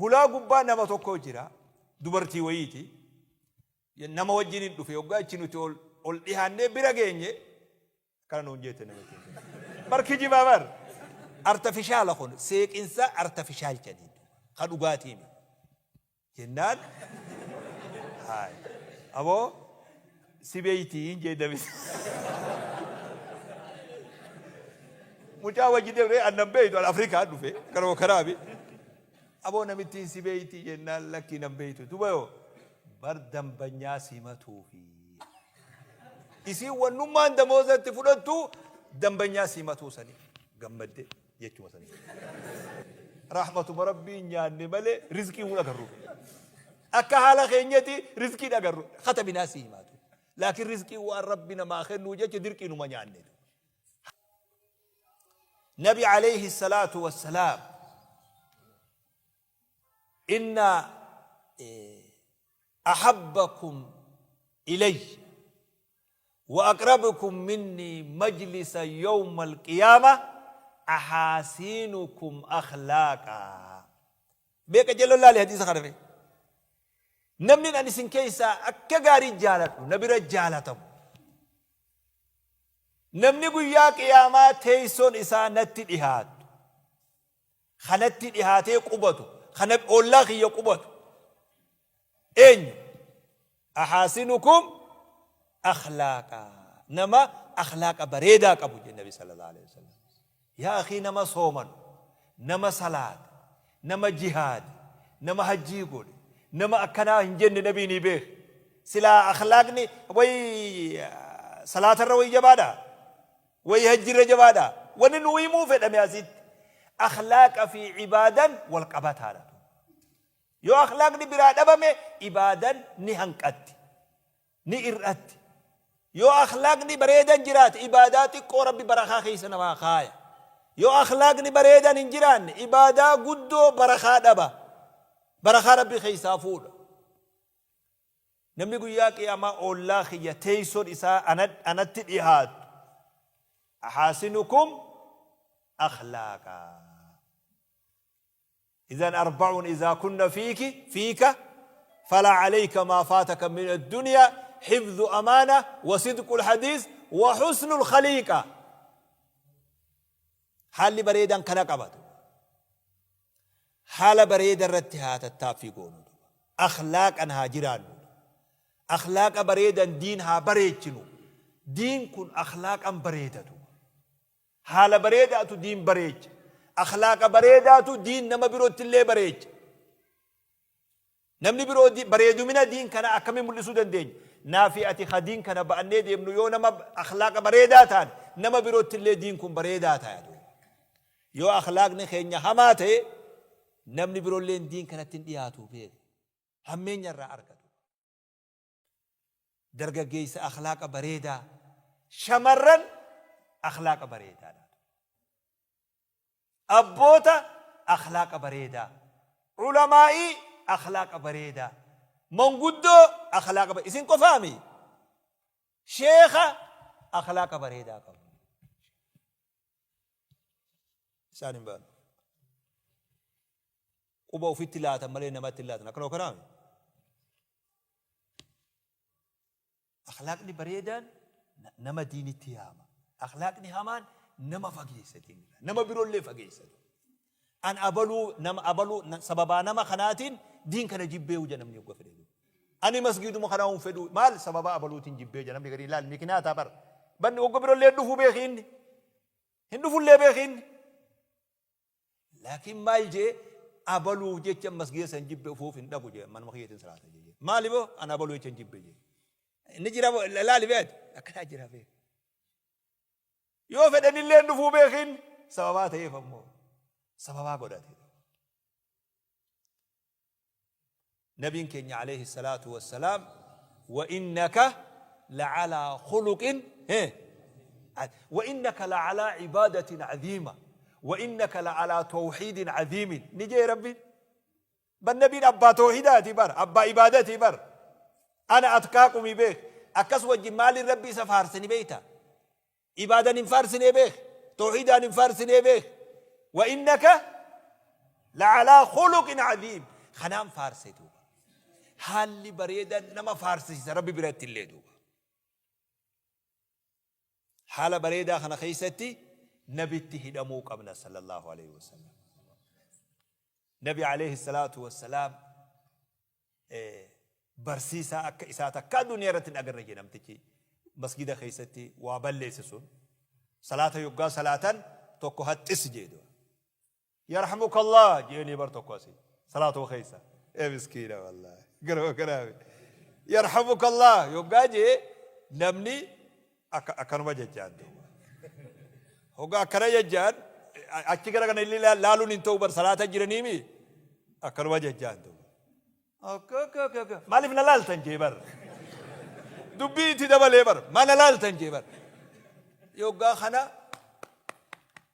Hulaa gubbaa nama tokko jira, dubartii wayiiti. Nama wajjin hin dhufe hoggaa achi nuti ol ol dhihaannee bira geenye akkana nuun jeette namitti. Bar kijibaa bar. Artafishaala kun seeqinsa artafishaal jedhanii ka dhugaatii miti. Jennaan haay aboo si beeytii hin jee namichi. Mucaa wajji deemnee annan beeytu an Afrikaa dhufe karuma karaabi. Aboo namittiin si beeytii jennaan lakkii nan beeytu. Duba yoo bar dambanyaa simatuufi. Isiin wannummaan damooza itti fudhattu dambanyaa simatuu sanii gammadde jechuma sanii. Rahmatuma rabbiin nyaanne malee rizqii hun agarru. Akka haala keenyati rizqii agarru. Katabinaa si himaatu. Laakiin rizqii waan rabbi namaa kennuu jecha dirqii numa nyaanne. Nabi alayhi salaatu wassalaam inna ahabbakum ilay wa aqrabukum minni majlisa yawma alqiyaama ahaasiinukum akhlaaqa. Beeka jallo laali hadiisa kana mee. Namni an isin keessaa akka gaarii jaaladhu na bira jaalatamu. Namni guyyaa qiyaamaa teessoon isaa natti dhihaattu, ka natti dhihaatee qubatu, ka na ollaa kiyya qubatu eenyu? Ahaasinukum akhlaaqa. Nama akhlaaqa bareedaa qabu jedhe Nabi sallallahu alaihi wasallam. Yaa akhii nama soomanu, nama salaate, nama jihaade, nama hajjii godhe, nama akkanaa hin jenne nabii ni beek. Silaa akhlaaqni way salaatarra way jabaadha? Way hajjirra jabaadha? Wanni nu himuu fedhame asitti akhlaaqa fi ibaadan wal qabataadha. Yoo akhlaaqni biraa dhabame ibaadan ni hanqatti. Ni ir'atti. Yoo akhlaaqni bareedan jiraate ibaadaa xiqqoo Rabbi barakaa keessa namaa kaaya. Yoo akhlaaqni bareedan hin jiraanne ibaadaa guddoo barakaa dhaba. Barakaa Rabbi keessaa fuudha. Namni guyyaa qiyaamaa oollaa kiyya teessoon isaa anatti dhihaattu ahaasinukum akhlaaqa. Idhan arba'un idhaa kunna fiiki fiika falaa alayka maa faataka min addunyaa hifdhu amaana wa sidqul hadiis wa husnul khaliiqa. Haalli bareedaan kana qabatu. Haala bareeda irratti haa tattaaffii goonu. Akhlaaqan haa jiraannu. Akhlaaqa bareedan diin haa bareechinu. Diin kun akhlaaqan bareedatu. Haala bareedaatu diin bareecha. Akhlaaqa bareedaatu diin nama birottillee bareecha. Namni biroo bareedumina diin kana akkamiin mul'isuu dandeenya? Naa fi ati ka diin kana ba'annee deemnu yoo nama akhlaaqa bareedaa taane nama birottillee diin kun bareedaa ta'a. Yoo akhlaaqni keenya hamaa ta'e namni birolleen diin kanatti hin dhiyaatu beeki. Hammeenya irraa argatu. Dargaggeessa akhlaaqa bareedaa, shamarran akhlaaqa bareedaadha. Abboota akhlaaqa bareedaa, ulamaa'ii akhlaaqa bareedaa, manguddoo akhlaaqa bareedaa. Isin qofaami sheekha akhlaaqa bareedaa qabu. Isaan hin baanu. Quba ofitti laatan malee namatti hin laatan. Akkana kanaami. Akhlaaqni bareedaan nama diinitti yaama. Akhlaaqni hamaan nama fageessa diinirraa. Nama biroollee fageessa. An abaluu nama abaluu sababaa nama kanaatiin diin kana jibbee jedha namni hogga fedhe. Ani masgiiduma kanaa hin fedhu maal sababaa abaluutiin jibbee jedha namni garii laal mikinaataa bara. Banni hogga biroollee dhufuu beeki inni. Hin dhufullee beeki inni. Laakiin maal jee abaluuf jecha masgiida san jibbe ufuuf hin dhaqu jee manuma kiyyatiin salaata jee. Maali boo an abaluu jecha hin jibbe jee. Inni jira boo laali beeti akkanaa jira beek. Yoo fedhanillee hin dhufuu beekin sababaa ta'eef ammoo sababaa godhate. Nabiin keenya alayhi salaatu wassalaam wa innaka la'alaa khuluqin wa innaka la'alaa ibaadatin aziima wa innaka la'alaa tawhiidin aziimin ni jee rabbiin bar nabiin abbaa tawhiidaati bar abbaa ibaadatii bar ana atqaaqumi beek akkas wajjin maaliin rabbi isa faarse ni beeyta Ibaadan hin faarsinee beek. Tawhiidaan hin faarsinee beek. Wa innaka la'alaa khuluqin aziim. Kanaan faarse duuba. Haalli bareedaan nama faarsisiisa Rabbi biratti illee duuba. Haala bareedaa kana keessatti nabitti hidhamuu qabna sallallahu alaihi wasallam. Nabi alayhi salaatu wassalaam barsiisaa akka isaa takkaa duniyaa irratti hin agarre jedhe namtichi masgida keessatti waa balleesse sun salaata yoggaa salaatan tokko haxxis jedhe. Yarhamukallah jeeni bar tokko asii salaatuma keessa ee miskiina wallaahi garuma kanaami yarhamukallah yoggaa jee namni akka akkanuma jejjaan duuba hoggaa akkana jejjaan achi gara kana illee laaluun hin ta'u bar salaata jiraniimi akkanuma jejjaan duuba. Akka akka akka akka maaliif na laaltan jee bar dubbii itti dabalee bar maa na laaltan jee bar yoggaa kana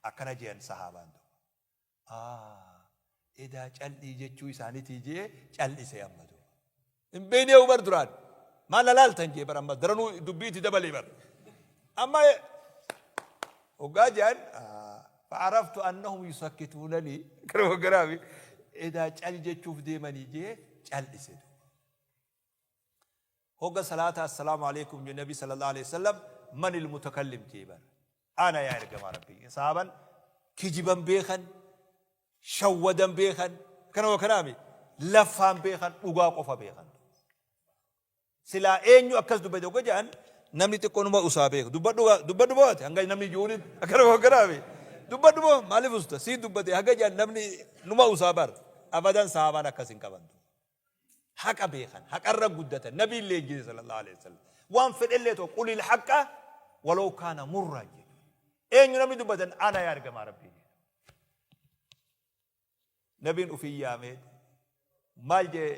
akkana jean sahaabaan duuba. Ah, edaa cal'ii jechuu isaanitii jee cal'ise amma duuba. Hin beeknee bar duraan maa na laaltan jee bar amma daranuu dubbii itti dabalee bar. Amma hoggaa jean fa'araftu annahum yusakkituunanii gara garaafi edaa cal jechuuf deemanii jee cal'ise duuba. Hogga salaata assalaamu alaikum je nabi sallallahu alaihi wasallam manil mutakallim jee bar. Ana yaa ergamaa rabbii. Saaban kijiban beekan, shawwadan beekan, kana wa kanaami laffaan beekan, dhugaa qofa beekan. Silaa eenyu akkas dubbate hogga jedhan namni xiqqoo numa usaa beeka. Dubbadhu dubbadhu moo ati hanga namni ji'uunitti akkana wa kanaami. Dubbadhu moo maaliif usta sii dubbate hanga jedhan namni numa usaa bar. Abadan sahabaan akkas hin qaban. Haqa beekan, haqarra guddatan, nabiin leenjise sallallahu alaihi wasallam. Waan fedhellee ta'u qulil haqqa walaw kaana murran jedhu. Eenyu namni dubbatan ana yaa ergamaa rabbii jedhu. Nabiin ufii yaamee maal jee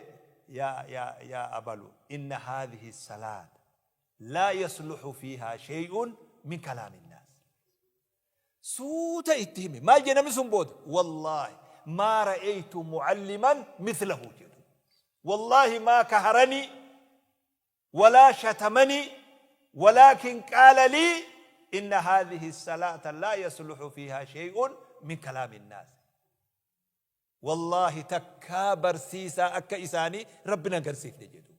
yaa yaa yaa abalu inna haadhihi salaat laa yasluhu fiihaa shay'un min kalaamin naas. Suuta itti hime. Maal jee namni sun booda? Wallaahi maa ra'aytu mu'alliman mithlahu jedhu. Wallaahi maa kaharanii walaa shatamanii walaakin qaala lii inna haadhihi salaata laa yasluhu fiihaa shay'un min kalaami nnaas. Wallaahi takkaa barsiisaa akka isaanii Rabbi nan garsiifne jedhu.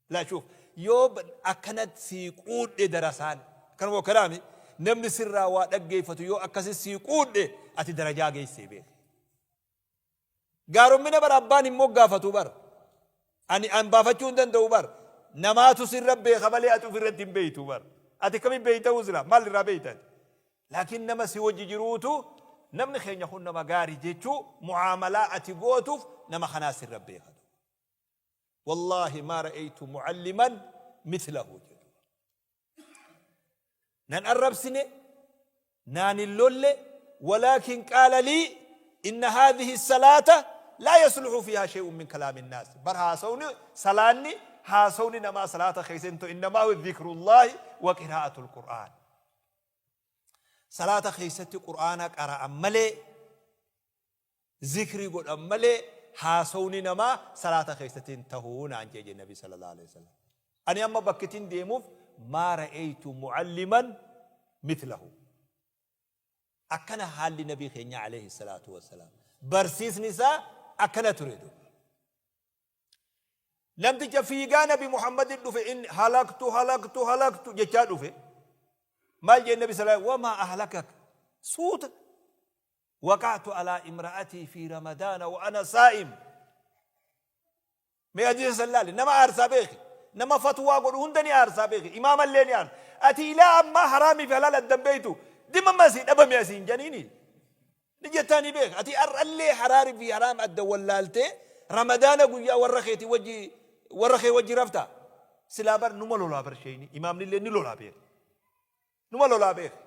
Laa shuuf yoo akkanatti sii quudhe darasaan akkanuma kanaami namni sirraa waa dhaggeeffatu yoo akkasi sii quudhe ati darajaa geessee beeki. Gaarommina bara abbaan hin moggaafatu bara. Ani an baafachuu hin danda'u bar. Namaatu sirra beeka malee ati ofirratti hin beektu bar. Ati akkamitti beekta sila maal irraa beekta ati? Laakiin nama si wajji jiruutu namni keenya kun nama gaarii jechuu mu'aamalaa ati gootuuf nama kanaa sirra beeka. Wallaahi maa ra'aytu mu'alliman mithlahu jedhu. Nan arrabsine, naan hin lolle, walaakin qaala lii inna haadhihi salaata laa yasluhu fiihaa shay'un min kalaami nnaas. Bar haasawni salaanni haasawni namaa salaata keessa hin ta'u innamaa huwa dhikrullaahi wa qiraa'atul qur'aan. Salaata keessatti qur'aana qara'an malee zikrii godhan malee haasawni namaa salaata keessatti hin tahu naan jee jee nabi sallallahu alaihi wasallam. Ani amma bakkitin deemuuf maa ra'aytu mu'alliman mithlahu. Akkana haalli nabii keenya alayhi salaatu wassalaam. Barsiisni isaa akkana ture duuba. Namticha fiigaa nabi Muhammadin dhufe inni halaktu halaktu halaktu jechaa dhufe. Maal jee nabi sallallahu wamaa ahlakak suuta waqa'tu alaa imra'atii fi ramadaana wa ana saa'im. Mee hadiisa san laali nama aarsaa beeki nama fatwaa godhu hunda ni aarsaa beeki imaamallee ni aarsa. Ati ilaa ammaa haraamii fi halaal addan beektu dimamma asii dhabame asiin janiini. Ni jettaa ni beeka. Ati har'allee haraari fi haraam adda wallaaltee ramadaana guyyaa warra keetii wajji warra kee wajji rafta. Silaa bar numa lolaa bar sheeyni imaamnillee ni lolaa beeka. Numa lolaa beeka.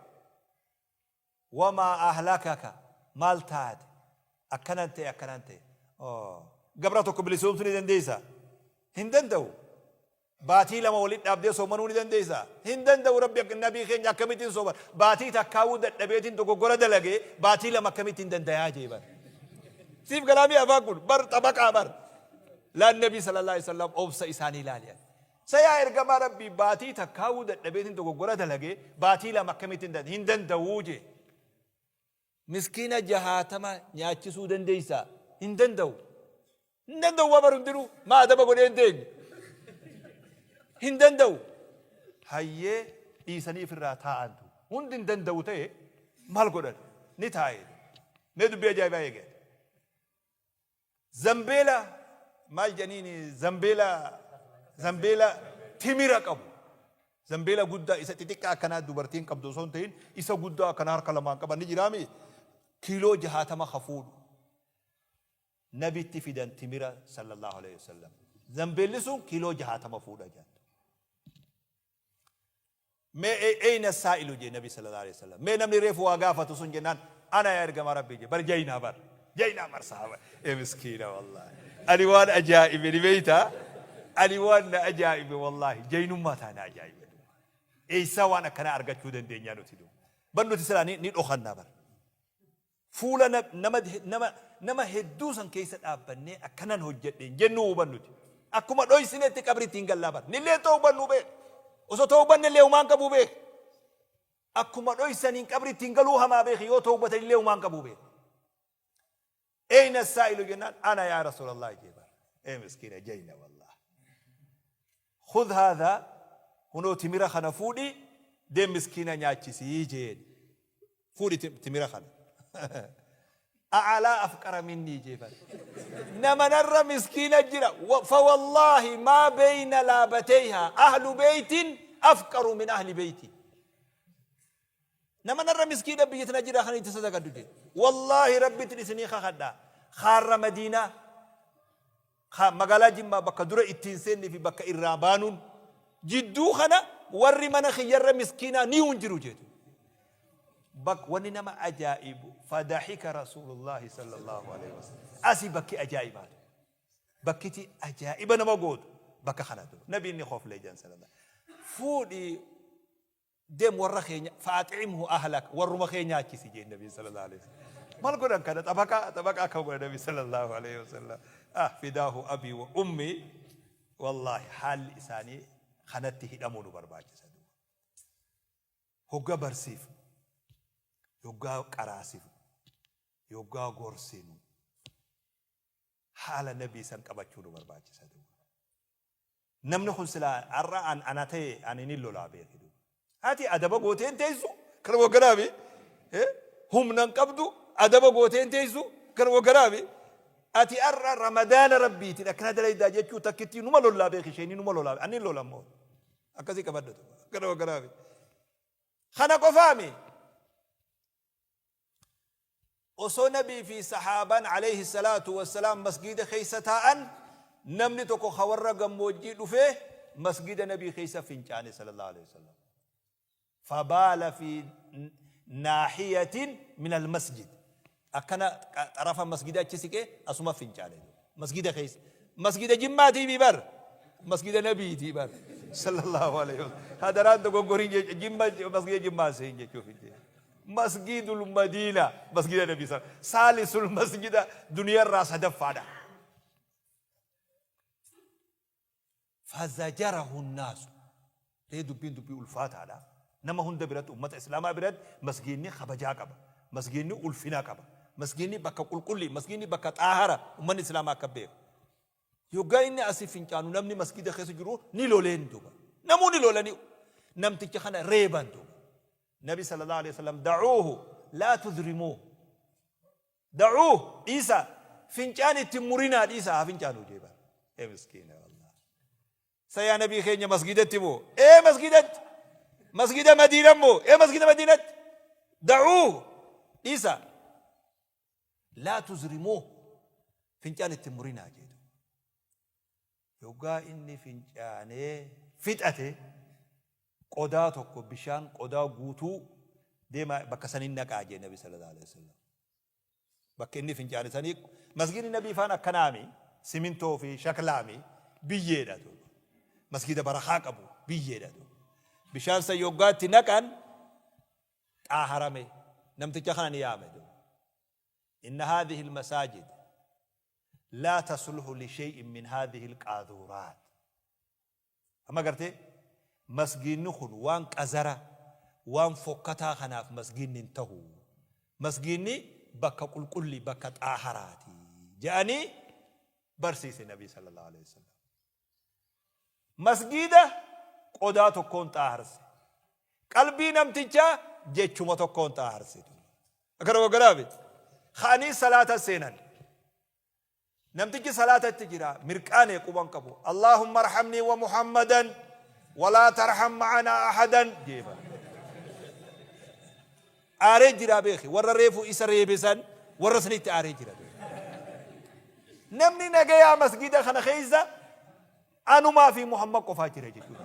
Wamaa ahlakaka maal taate akkanan ta'e akkanan ta'e. Gabra tokko bilisoomsuu ni dandeessaa? Hin danda'u. Baatii 2 walitti dhaabdee soomanuu ni dandeessaa? Hin danda'u Rabbi akka nabii keenya akkamittiin sooman baatii takkaawuu dadhabeetiin dogoggora dalagee baatii 2 akkamittiin dandayaa jee bar. Siif galaamii afaan kun bar xabaqaa bar. Laan nabii sallallahu alaihi wasallam obsa isaanii ilaali. Sa yaa ergamaa Rabbii baatii takkaawuu dadhabeetiin dogoggora dalagee baatii 2 akkamittiin danda'a hin danda'uu jee. Miskiina jahaatama nyaachisuu dandeessaa? Hin danda'u. Hin danda'u waa bar hundinuu maa adaba godhee hin teenye. Hin danda'u. Hayyee dhiisanii ifirraa taa'antu. Hundi hin danda'u ta'e maal godhan? Ni taa'e. Mee dubbii ajaa'ibaa eege. Zambeela maal jedhaniin zambeela zambeela timira qabu. Zambeela guddaa isa xixiqqaa akkanaa dubartiin qabdu osoo hin ta'in isa guddaa akkanaa harka lamaan qaban ni jiraami. Kiiloo 60 ka fuudhu. Nabitti fidan timira sallallahu alaihi wasallam. Zambeelli sun kiiloo 60 fuudha jedhan. Mee eyna saa'ilu jee Nabi sallallahu alaihi wasallam. Mee namni reefu waa gaafatu sun jennaan ana yaa ergamaa Rabbii jee bar jaynaa bar. Jaynaa bar sahaba. Ee miskiina wallahi. Ani waan ajaa'ibe ni beeyta. Ani waan na ajaa'ibe wallahi jaynummaa taa na ajaa'ibe. Eessaa waan akkanaa argachuu dandeenyaa nuti duuba. Bar nuti silaa ni dhokannaa bar. Fuula nama nama nama hedduu san keessa dhaabbannee akkanan hojjedhe hin jennuu hubannuti. Akkuma dhoysinetti qabritti hin gallaa bar. Nillee towbannuu beek. Osoo towbanne illee humaan qabuu beek. Akkuma dhoysaniin qabritti hin galuu hamaa beeki yoo towbatan illee humaan qabuu beek. Eyna saa'ilu jennaan ana yaa Rasuulallah jee bar. Ee miskiina jayna wallah. Khudh haadha hunoo timira kana fuudhi deem miskiina nyaachisii jeen. Fuudhi timira kana. A'alaa afqara minnii jee bar. Nama narra miskiina jira. Fawallaahi maa beeyna laabateyha ahlu beeytin afqaru min ahli beeyti. Nama narra miskiina biyya tana jira kan itti sadaqadhu jee. Wallaahi rabbitti isinii kakadha. Kaarra Madiinaa Ka magaalaa Jimmaa bakka dura ittiin seennee fi bakka irraa baanuun jidduu kana warri mana kiyyarra miskiinaa ni hin jiru jeetu. Bak wanni nama ajaa'ibu fadahika rasuulullaahi sallallahu alaihi wasallam. Asi bakki ajaa'ibaatu. Bakkiti ajaa'iba nama gootu bakka kanatu. Nabiin ni koflee jedhan sallallahu. Fuudhi Deem warra kee fa'ax'imhu ahlak warruma kee nyaachisi jeen nabiin sallallahu alaihi wasallam. Maal godhan kana xabaqaa xabaqaa akka godhan nabi sallallahu alaihi wasallam. Ah fidaahu abii wa ummi wallaahi haalli isaanii kanatti hidhamuu nu barbaachisa duuba. Hogga barsiifnu, yoggaa qaraasifnu, yoggaa gorsinu haala nabii san qabachuu nu barbaachisa duuba. Namni kun silaa har'a an ana ta'e ani nin lolaa beeki duuba. Ati adaba gootee hin teessu kana wagganaafi humna hin qabdu adaba gootee hin teessu kana wagganaafi ati har'a ramadaana rabbiitiin akkana dalaydaa jechuu takkittii numa lollaa beeki isheenii numa lolaa ani lola immoo akkasii qabadhatu kana wagganaafi. Kana qofaami Osoo Nabii fi sahaabaan aleyhi salaatu wassalaam masgiida keessa taa'an namni tokko ka warra gammoojjii dhufee masgiida Nabii keessa fincaane sallallahu aleyhi wasallam. Fabaala fi naahiyatin min almasjid. Akkana xarafa masgida achi siqee asuma fincaane. Masgida keessa. Masgida Jimmaatii bii bar. Masgida Nabiitii bar. Sallallahu aleyhi wasallam. Hadaraan dogoggoriin jecha Jimma masgida Jimmaa seen jechuuf hin jee. Masgiidul Madiina masgida Nabii sa saalisul masgida duniyarraa sadaffaadha. Fazajarahu naasu Ee dubbiin dubbii ulfaataadha. Nama hunda biratti ummata Islaamaa biratti masgiinni kabajaa qaba. Masgiinni ulfina qaba. Masgiinni bakka qulqullii, masgiinni bakka xaahara ummanni Islaamaa akka beeku. Yoggaa inni asi fincaanu namni masgiida keessa jiru ni loleen duuba. Namuu ni lolanii namticha kana reeban duuba. Nabi sallallahu alaihi wasallam da'uuhu laa tudrimuuhu. Da'uuh dhiisaa fincaan itti hin murinaa dhiisaa haa fincaanuu jee bar. Ee miskiina wallah. Sa yaa nabii keenya masgidatti moo? Ee masgidatti. Masgida Madiina moo? Ee masgida Madiinatti. Da'uuh dhiisaa. Laa tuzrimuuh fincaan itti hin murinaa jee. Yoggaa inni fincaanee fixate qodaa tokko bishaan qodaa guutuu deemaa bakka saniin naqaa jee nabi sallallahu alaihi wasallam. Bakka inni fincaane sanii masgiidni nabii faan akkanaami simintoo fi shaklaami biyyeedha duuba. Masgiida barakaa qabu biyyeedha duuba. Bishaan san yoggaa itti naqan xaaharame namticha kana ni yaame duuba. Inna haadhihi almasaajid laa tasluhu lishay'in min haadhihi alqaazuuraat. Amma gartee masgiinni kun waan qazara waan fokkataa kanaaf masgiinni hin tahu. Masgiinni bakka qulqullii bakka xaaharaati jedhanii. Barsiise Nabii sallallahu alaihi wasallam. Masgiida qodaa tokkoon xaaharse. Qalbii namtichaa jechuma tokkoon xaaharse. Akkana waggaraabe. Ka'anii salaata seenan. Namtichi salaatatti jira mirqaane quban qabu. Allahumma arhamnii wa Muhammadan walaa tarham ma'anaa ahadan jeeba. Aaree jiraa beeki warra reefu isa reebe san warra sanitti aaree jira beeki. Namni nagayaa masgida kana keessa anumaa fi Muhammad qofaa jira jechuudha.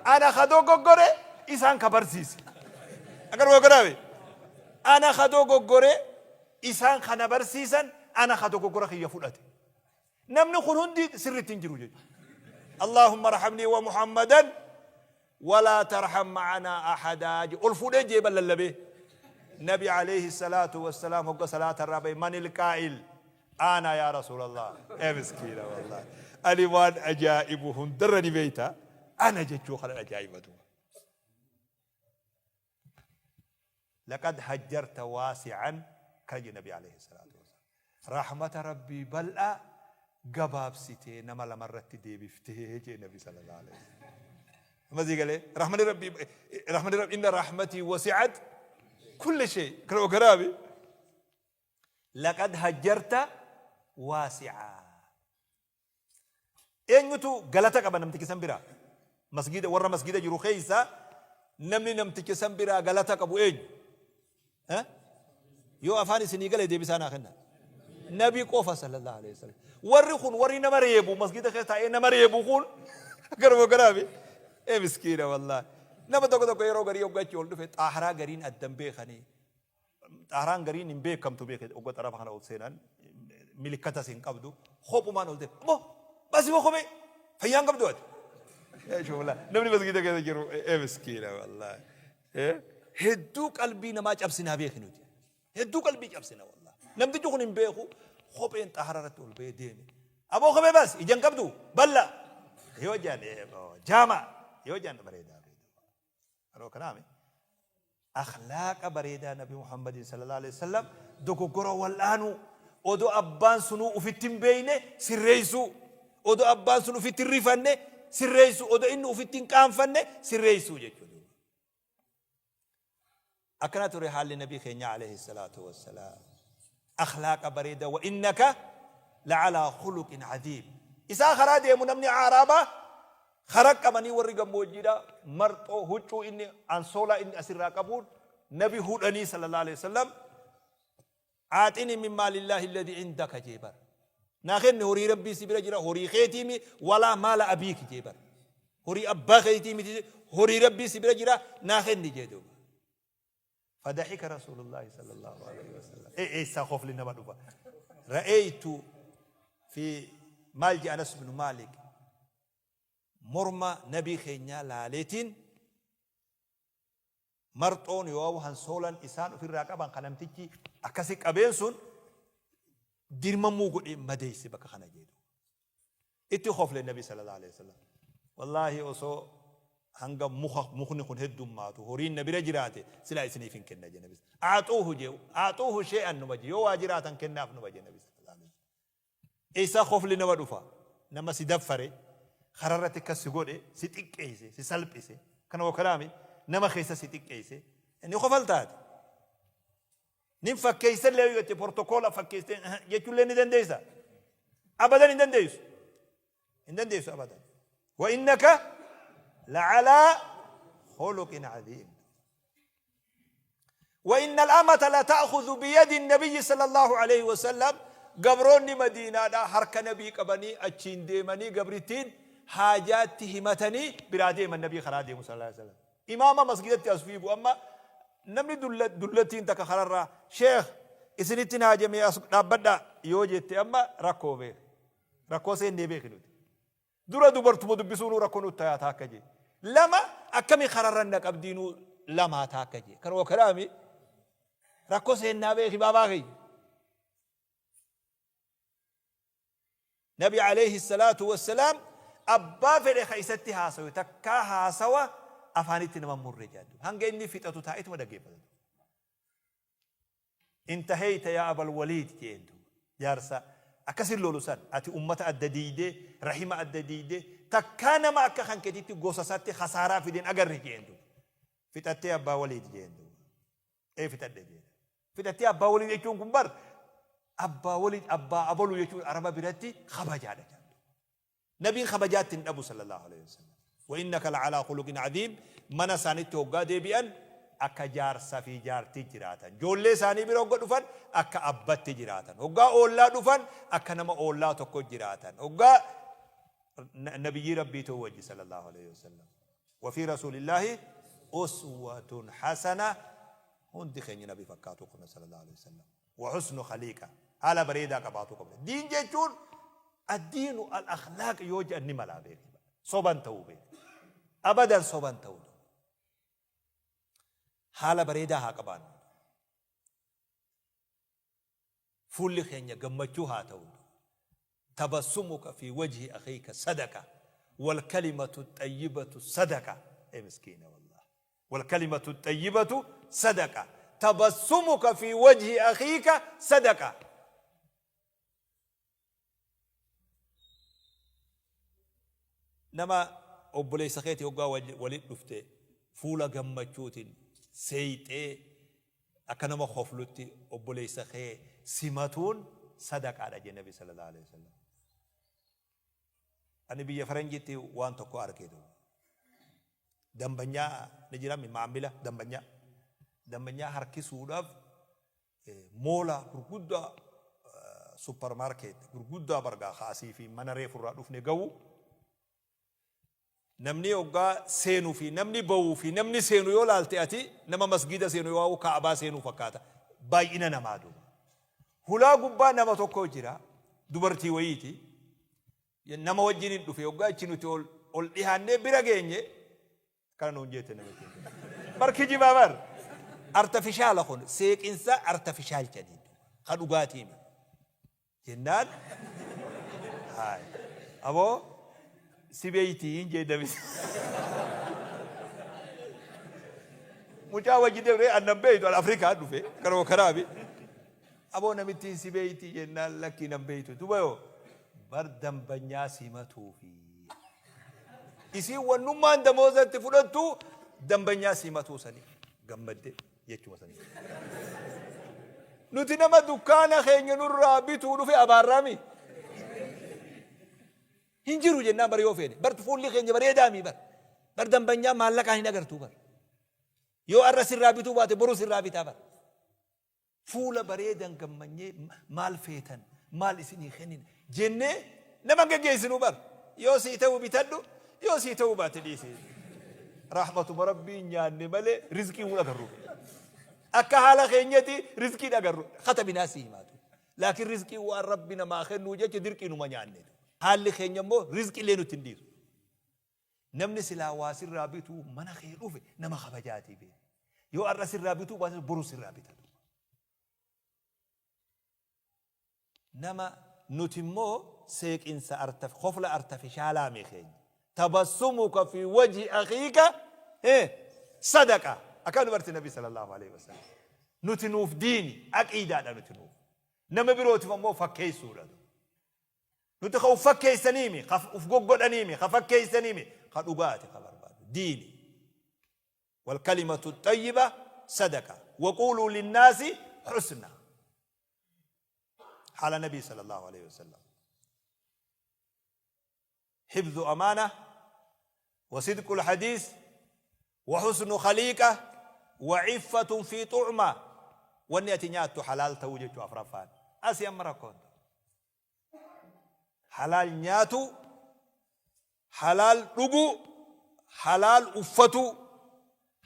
Ana ka dogoggore isaan ka barsiise. Agaruu agaraabe. Ana ka dogoggore isaan ka na barsiisan ana ka dogoggora kiyya fudhate. Namni kun hundi sirriitti hin jiru jechuudha. Allahumma arhamnii wa Muhammadan walaa tarham ma'anaa ahadaa ol fuudhee jeeba lallabee. Nabi alayhi salaatu wassalaam hogga salaata irraa bahe manil qaa'il ana yaa rasuulallah ee miskiina wallahi ani waan ajaa'ibu hundarra ni beeyta ana jechuu kana ajaa'iba duuba. Laqad hajjarta waasi'an kana jedhe Nabi alayhi salaatu wassalaam. Rahmata Rabbii bal'aa gabaabsitee nama lamarratti deebiftee jedhe Nabi sallallahu alayhi wasallam. Amma sii galee rahmani Rabbii rahmani Rabbii inna rahmatii wasi'at kulli shay kana ogaraabi. Laqad hajjarta waasi'aa. Eenyutu galata qaba namticha san biraa? Masgiida warra masgiida jiru keessa namni namticha san biraa galata qabu eenyu? Eh? Yoo afaan isinii gale deebisaa naa kenna. Nabi qofa sallallahu alaihi wasallam. Warri kun warri nama reebu masgiida keessa taa'ee nama reebu kun garuma garaabi. Ee miskiina wallaahi. Nama tokko tokko yeroo garii hoggachi ol dhufe xaaharaa gariin addan beekanii Xaaraan gariin hin beekamtu beeke ogga xarafa kana ol seenan milikkatas hin qabdu kophumaan ol deema. Aboo baasii boo kophee fayyaa hin qabdu ati. Shubla namni masgiida keessa jiru ee miskiina wallaahi. Hedduu qalbii namaa cabsinaa beeki nuti. Hedduu qalbii cabsina wallaahi. Namtichi kun hin beeku kopheen xaara irratti ol ba'ee deeme. Aboo kophee baasi ija hin qabdu balla. Yoo jaan jaama yoo jaan bareedaa. Yeroo kanaami akhlaaqa bareedaa Nabi Muhammadin sallallahu alaihi wasallam dogoggora wal'aanuu odoo abbaan sunuu ufitti hin beeyne sirreessuu odoo abbaan sun ufitti hin rifanne sirreessuu odoo inni ufitti hin qaanfanne sirreessuu jechuudha. Akkana ture haalli Nabii keenya alayhi salaatu wassalaam. Akhlaaqa bareeda wa innaka la'alaa khuluqin aziim. Isaa karaa deemu namni aaraabaa karaa qabanii warri gammoojjiidha marxoo huccuu inni ansoolaa inni asirraa qabuun nabi hudhanii sallallahu alayhi wasallam aaxini min maalillaahi alladhi indaka jee bara. Naa kenni horii rabbii si bira jira horii keetiimi walaa maala abiiki jee bara. Horii abbaa keetii miti horii rabbii si bira jira naa kenni jee duuba. Fadahika Rasuulullaahi sallallahu alaihi wasallam. Ee eessaa kofli nama dhufa. Ra'eeytu fi maal jee Anas ibn Maalik morma nabii keenyaa laaleetiin marxoon yoo hansoolan isaan ofirraa qaban kan namtichi akkasi qabeen sun dirmamuu godhee madeesse bakka kana jedhu. Itti kofle Nabi sallallahu alaihi wasallam. Wallaahi osoo hanga muka mukni kun heddummaatu horiin na bira jiraate silaa isiniif hin kenna jedhe Nabi. Aaxuuhu jee aaxuuhu shee'an numa jee yoo waa jiraatan kennaaf numa jee Nabi sallallahu alaihi wasallam. Eessaa kofli nama dhufa nama si daffare kararratti akkas si godhe si xiqqeesse si salphise kana wakalaami nama keessa si xiqqeesse inni kofaltaati. Nin fakkeessa illee yoo jette portokoola fakkeessitee jechuullee ni dandeessa. Abadan hin dandeessu. Hin dandeessu abadan. Wa innaka la'alaa khuluqin cadiim. Wa inna al-amata la ta'khudhu biyadi nabiyyi sallallahu alayhi wa sallam gabroonni madiinaadhaa harka nabii qabanii achiin deemanii gabrittiin haajaatti himatanii biraa deeman nabii karaa deemu sallallahu alayhi wa sallam. Imaama masgidatti as fiigu amma namni dullattiin takka kararraa sheekh isinittin haajamee as dhaabbadhaa yoo jette amma rakkoo beeki. Rakkoo seennee beeki nuti. Dura dubartuma dubbisuunuu rakkoo nutti tayaa taakka jee. Lama akkami kararra na qabdiinuu lamaa taakka jee. Kanuma kanaami rakkoo seennaa beeki baabaa kiyya. Nabi aleyhi salaatu wassalaam abbaa fedhe ka isatti haasawe takkaa haasawa afaanitti nama hin murre jedhan duuba. Hanga inni fixatu taa'etuma dhaggeeffata duuba. Intaheyta yaa abal waliid jeen duuba. Jaarsa Akkasin lolu san ati ummata adda diiydee, rahima adda diiydee, takkaa nama akka kan keetitti gosa isaatti khasaaraa fide hin agarre je'een duuba. Fixattee abbaa Waliid je'een duuba. Ee fixadhe je'een. Fixattee abbaa Waliid jechuun kun bar abbaa Waliid abbaa abalu jechuun Araba biratti kabajaadha jedhan duuba. Nabiin kabajaa itti hin dhabu sallallahu aleyhi wasallam. Wa innaka la'alaa khuluqin aziim mana isaanitti hoggaa deebi'an akka jaarsa fi jaartii jiraatan. Joollee isaanii bira hogga dhufan akka abbatti jiraatan. Hoggaa oollaa dhufan akka nama oollaa tokko jiraatan. Hoggaa nabiyyii Rabbii ta'uu wajji sallallahu aleyhi wasallam. Wa fi rasuulillaahi uswatun hasana hundi keenya nabi fakkaatuu qabna sallallahu aleyhi wasallam. Wa husnu khaliiqa haala bareedaa qabaatuu qabna. Diin jechuun addiinu al akhlaaq yoo jedhan ni malaa beeki. Soban ta'uu beeki. Abadan soban ta'uu. Haala bareedaa haa qabaannu. Fuulli keenya gammachuu haa ta'u. Tabassumuka fi wajhi akhiika sadaqa wal kalimatu xayyibatu sadaqa. Ee miskiina wallah. Wal kalimatu xayyibatu sadaqa. Tabassumuka fi wajhi akhiika sadaqa. Nama obboleessa keetii hoggaa walitti dhufte fuula gammachuutiin seeyxee akka nama koflutti obboleessa kee simatuun sadaqaadha jee Nabi sallallahu alaihi wasallam. Ani biyya faranjiitti waan tokko arge duuba. Dambanyaa ni jira maamila dambanyaa. Dambanyaa harkisuudhaaf moola gurguddaa supermarket gurguddaa bargaa ka asii fi mana reefu irraa dhufne gahu namni hoggaa seenuu fi namni bahuu fi namni seenu yoo laalte ati nama masgiida seenu yoo kaabaa seenuu fakkaata baay'ina namaa duuba. Hulaa gubbaa nama tokko jira dubartii wayiiti nama wajjin hin dhufe hoggaa achi nuti ol ol dhihaannee bira geenye Akkana nuun jeette namichi. Bar kijibaa bar. Artafishaala kun seeqinsa artafishaal jedhanii ka dhugaatii miti. Jennaan haay aboo si beeytii hin jee namichi. Mucaa wajji deemnee annan beeytu an Afrikaa dhufe karoo karaabi. Aboo namittiin si beeytii jennaan lakkii nan beeytu. Duba yoo bar dambanyaa simatuufi. Isiin wannummaan damooza itti fudhattu dambanyaa simatuu sanii gammadde jechuma sanii. Nuti nama dukkaana keenya nurraa bituu dhufe abaarraami. Hin jiru jennaan bar yoo feene. Bar fuulli keenya bareedaami bar. Bar dambanyaa maallaqaan hin agartuu bar. Yoo arra sirraa bituu baate boru sirraa bitaa bar. Fuula bareedan gammanyee maal feetan maal isinii kennina jennee nama hin geggeessinuu bar. Yoo sii ta'u bitadhu yoo sii ta'uu baate dhiisi. Rahmatuma Rabbiin nyaanne malee rizqii hin agarru. Akka haala keenyati rizqii hin agarru. Katabinaa sii himaatu. Laakiin rizqii waan Rabbi namaa kennuu jecha dirqii numa nyaanne. Haalli keenya immoo rizqii illee nutti hin dhiisu. Namni silaa waa sirraa bituu mana kee dhufe nama kabajaatii beeki. Yoo har'a sirraa bituu baates boru sirraa bita. Nama nuti immoo seeqinsa artaf kofla artafishaalaa mi keenya. Tabassumuka fi wajhi akhiika sadaqa. Akka dubarti Nabi sallallahu alaihi wasallam. Nuti nuuf diini aqiidaadha nuti nuuf. Nama birootiif ammoo fakkeessuudha. Nuti ka uf fakkeessaniimi, ka uf goggodhaniimi, ka fakkeessaniimi, ka dhugaati ka barbaadu. Diini. Walkalimatu xayyiba sadaqa. Waquuluu linnaasi husna. Haala Nabii sallallahu alaihi wasallam. Hifdhu amaana wa sidqul hadiis wa husnu khaliiqa wa iffatun fi tu'ma. Wanni ati nyaattu halaal ta'uu jechuu afraffaan. Asi amma rakkoon. Halaal nyaatuu, halaal dhuguu, halaal uffatuu,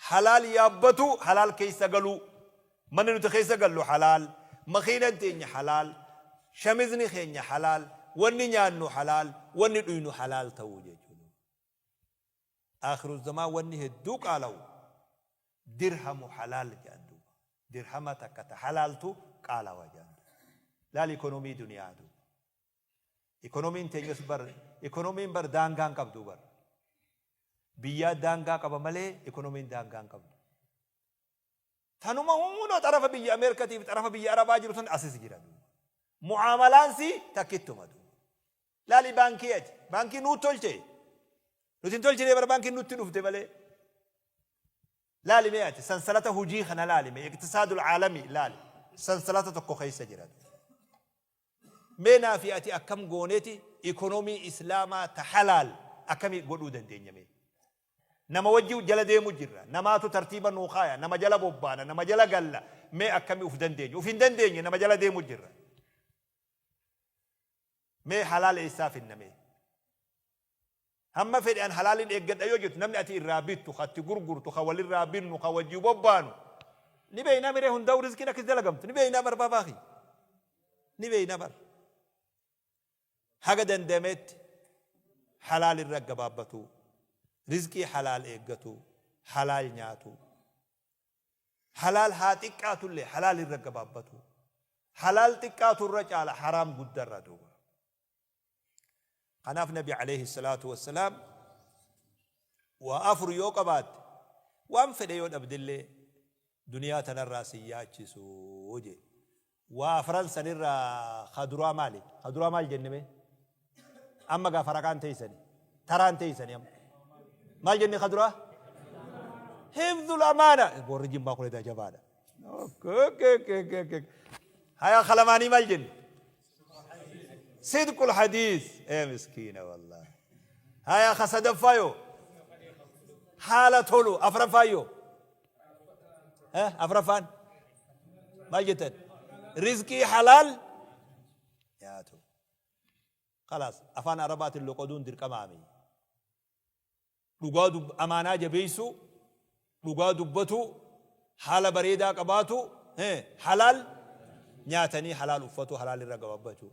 halaal yaabbatuu, halaal keessa galuu. Manni nuti keessa gallu halaal, makiinan teenya halaal, shamizni keenya halaal, wanni nyaannu halaal, wanni dhuynu halaal ta'uu jechuudha. Aakhiru zamaan wanni hedduu qaalawu dirhamu halaal jedhan duuba. Dirhama takka ta halaaltu qaalawa jedhan duuba. Laal ikonomii duniyaa duuba. Ikonomiin teenyas bar ikonomiin bar daangaa hin qabdu bar. Biyyaa daangaa qaba malee ikonomiin daangaa hin qabdu. Tanuma hundoo xarafa biyya Ameerikatiif xarafa biyya Arabaa jiru san asis jira duuba. Mu'aamalaan sii takkittuma duuba. Laali baankii ati. Baankii nuu tolche. Nuti hin tolchine bara baankiin nutti dhufte malee. Laali mee ati sansalata hujii kana laali mee iqtisaadul aalami laali. Sansalata tokko keessa jira. Mee naa fi ati akkam gooneeti ikonomii islaamaa ta halaal akkami godhuu dandeenya mee? Nama wajji jala deemu jirra. Namaatu tartiiba nuu kaaya. Nama jala bobbaana. Nama jala galla. Mee akkami uf dandeenya? Uf hin dandeenye nama jala deemu jirra. Mee halaal eessaa finna mee? Hamma fedhe an halaalin eeggadha yoo jettu namni ati irraa bittu, ka itti gurgurtu, ka walirraa binnu, ka wajji bobbaanu ni beeynaa miree hundaa'u rizqiin akkas dalagamtu ni beeynaa bar baabaa kiyya. Ni beeyna bar. Haga danda'ametti halaal irra gabaabbatuu, rizqii halaal eeggatuu, halaal nyaatuu. Halaal haa xiqqaatullee halaal irra gabaabbatuu. Halaal xiqqaatu irra caala haraam guddarra duuba. Kanaaf Nabi alayhi salaatu wassalaam waa afur yoo qabaatte waan fedhe yoo dhabdellee duniyaa tanarraa sin yaachisu jee. Waa afran sanirraa ka duraa maali? Ka duraa maal jenne mee? Amma gaa faraqaan teeysani. Taraan teeysani amma. Maal jenne ka duraa? Hifdhul amaana. Warri jimmaa kun edaa jabaadha. Haya ka lamaanii maal jenne? Sidqul hadiis. Ee miskiina wallahi. Haya ka sadaffaa yoo? Haala tolu. Afraffaa yoo? Afraffaan maal jettan? Rizqii halaal nyaatu. Kalaas afaan Arabaatiin loqoduun dirqamaami. Dhugaa amaanaa jabeessuu, dhugaa dubbatuu, haala bareedaa qabaatu, halaal nyaatanii halaal uffatuu, halaal irra gabaabbachuu.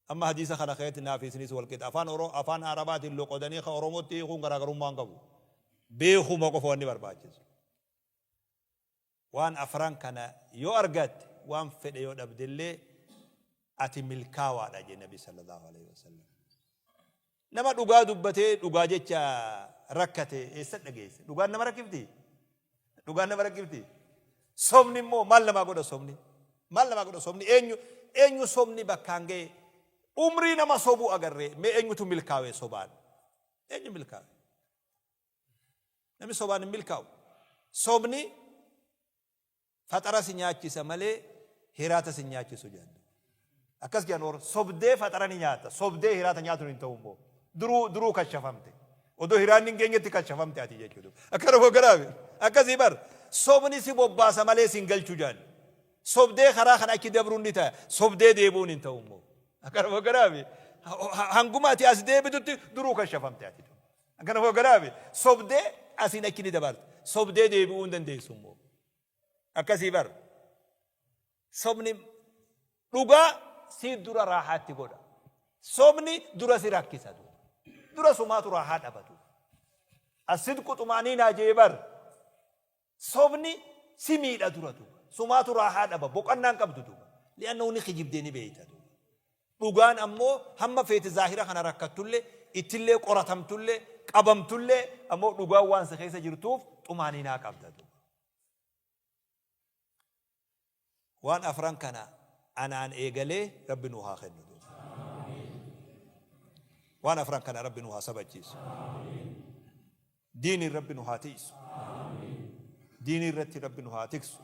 Amma hadiisa kana keessatti naa fi isinis wal qixa. Afaan Oro afaan Arabaatiin loqodanii ka Oromootti hiikuun garaagarummaa hin qabu. Beekuma qofa wanni barbaachisu. Waan afran kana yoo argatte waan fedhe yoo dhabdellee ati milkaawaadha jedhe Nabi sallallahu alaihi wasallam. Nama dhugaa dubbatee dhugaa jecha rakkate eessa dhageesse? Dhugaan nama rakkifti? Dhugaan nama rakkifti? Sobni immoo maal namaa godha sobni? Maal namaa godha sobni? Eenyu eenyu sobni bakkaan ga'e? Umrii nama sobuu agarree mee eenyutu milkaa'e sobaan? Eenyu milkaa'e? Namni sobaan hin milkaa'u. Sobni Faxara si nyaachisa malee hiraata si hin nyaachisu jedhan. Akkas jedhan warra sobdee faxara ni nyaata sobdee hiraata nyaatuun hin ta'u immoo duruu duruu kashafamte. Odoo hiraanni hin geenyetti kashafamte ati jechuudha. Akkana hogganaafi akkasii bar sobni si bobbaasa malee si hin galchu jedhan. Sobdee karaa kana achi dabruun ni ta'a sobdee deebi'uun hin ta'u immoo. Akkana hogganaafi hanguma ati as deebitutti duruu kashafamte ati. Akkana hogganaafi sobdee asiin achi ni dabarta sobdee deebi'uu hin dandeessu immoo. Akkasii bar. Sobni dhugaa si dura raahaatti godha. Sobni dura si rakkisa duuba. Dura sumaatu raahaa dhabatu. Asidqu xumaaniinaa jee bar. Sobni si miidha dura duuba. Sumaatu raahaa dhaba boqonnaan qabdu duuba. Li'annahu ni kijibdee ni beeyta duuba. Dhugaan ammoo hamma feete zaahira kana rakkattullee, ittillee qoratamtullee, qabamtullee ammoo dhugaan waan si keessa jirtuuf xumaaniinaa qabda duuba. Waan afran kana anaan eegalee Rabbi nuu haa kennu duuba. Waan afran kana Rabbi nuu haa sabachiisu. Diiniin Rabbi nu haa tiisu. Diinii irratti Rabbi nu haa tiksu.